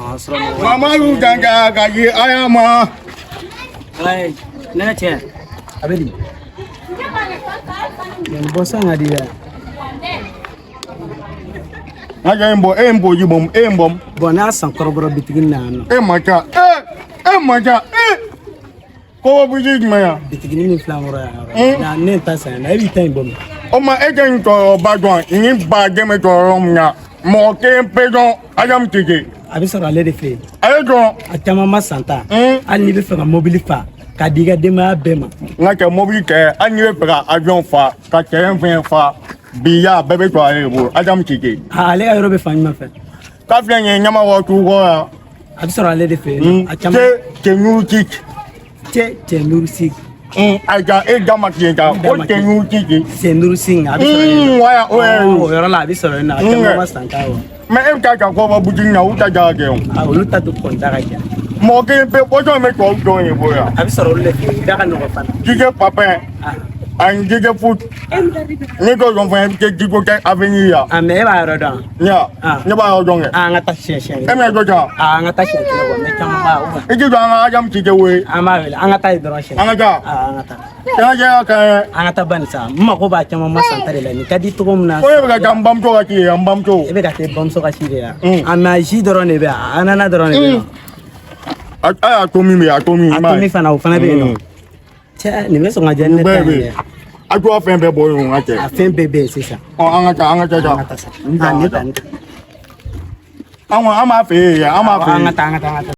Sɔrɔ mɔgɔ. Mamadu danka ka di aya ma. Ayi, ne ka cɛ, a bɛ di? Nin bɔ san ka di dɛ. N ka cɛ, n bɔ, e ye n bɔ ji bɔn, e ye n bɔ. Bɔn, ne y'a san kɔrɔbɔrɔ bitigi na yan nɔ. E ma ca, e ma ca, e kɔbɔ bitigi jumɛn yan? Bitiginin min filɛ an kɔrɔ yan yɔrɔ na, ne ye ta san yan nɔ, e b'i ta in bɔ min? O ma, e tɛ nin cɛkɔrɔba dɔn, nin baden bɛ jɔyɔrɔ min na, mɔgɔ kelen pe dɔn, Adamu Tete. A bɛ sɔrɔ ale de fɛ yen. Ale dɔn. A caman ma san ta. Hali n'i bɛ fɛ ka mobili fa k'a di i ka denbaya bɛɛ ma. N ka cɛ, mobili kɛ, hali n'i bɛ fɛ ka avion fa, ka terrain fɛn fa, bi ya bɛɛ bɛ sɔrɔ ale de bolo, Adamu Tete. A ale ka yɔrɔ bɛ fan jumɛn fɛ? K'a filɛ nin ye Ɲamakɔrɔ sugu kɔrɔ yan. A bɛ sɔrɔ ale de fɛ yen nɔ. A caman. Cɛ cɛ ɲuru. Cɛ cɛ nuru. Ayi, e da ma tiɲɛ ta ko cɛ ɲuru. Cɛ nuru, a bɛ sɔrɔ yen nɔ. Waya, o O yɛrɛ. yɔrɔ la, a bɛ sɔrɔ yen nɔ, a caman ma san ta wa. Mais e bɛ taa ka kɔbɔ butigi na, u ta jaga kɛ o. A olu ta to kɔn da ka ja. Mɔgɔ kelen pe bɔtɔ bɛ tubabu dɔn ye bolo yan. A bɛ sɔrɔ olu de fɛ yen, da ka nɔgɔn fana. Jijɛ papin ani jijɛ foot, n'i t'o dɔn fana, i bɛ kɛ jiko kɛ avenir ya. A mais e b'a yɔrɔ dɔn? Ɲa. Ne b'a yɔrɔ dɔn kɛ. An ka taa siɲɛ siɲɛ. E bɛna jɔ jan? An ka taa siɲɛ kelen kɔ, mais caman b'a I ti jɔ, an ka Adamu Tite wele. An b'a wele, an ka taa yen dɔrɔn siɲɛ. An ka taa. An ka taa. An ka cɛ ka ɲɛ. An ka taa bani sa, n mako b'a caman ma san ta de la, nin ka di cogo min na. Ko e bɛ ka taa n bamuso ka ci ye, n bamuso. E bɛ ka taa i bamuso ka ci de la? A mais a jus dɔrɔn de bɛ yan, ananas dɔrɔn de bɛ yen. A y'a to min bɛ yen, a to min. A to min fana, o fana bɛ yen nɔ. Cɛ, nin bɛ sɔn ka diya ni ne ta Bɛɛ bɛ ye dɛ. yen, a to a fɛn bɛɛ bɔ yen, n ka cɛ. A fɛn bɛɛ bɛ yen sisan. Ɔ, an ka taa, an ka taa. An ka taa sa. A ne ta, ne ta. An kɔni, an b'a fɛ yen, an b'a fɛ An ka yen. taa, an ka taa, an ka taa.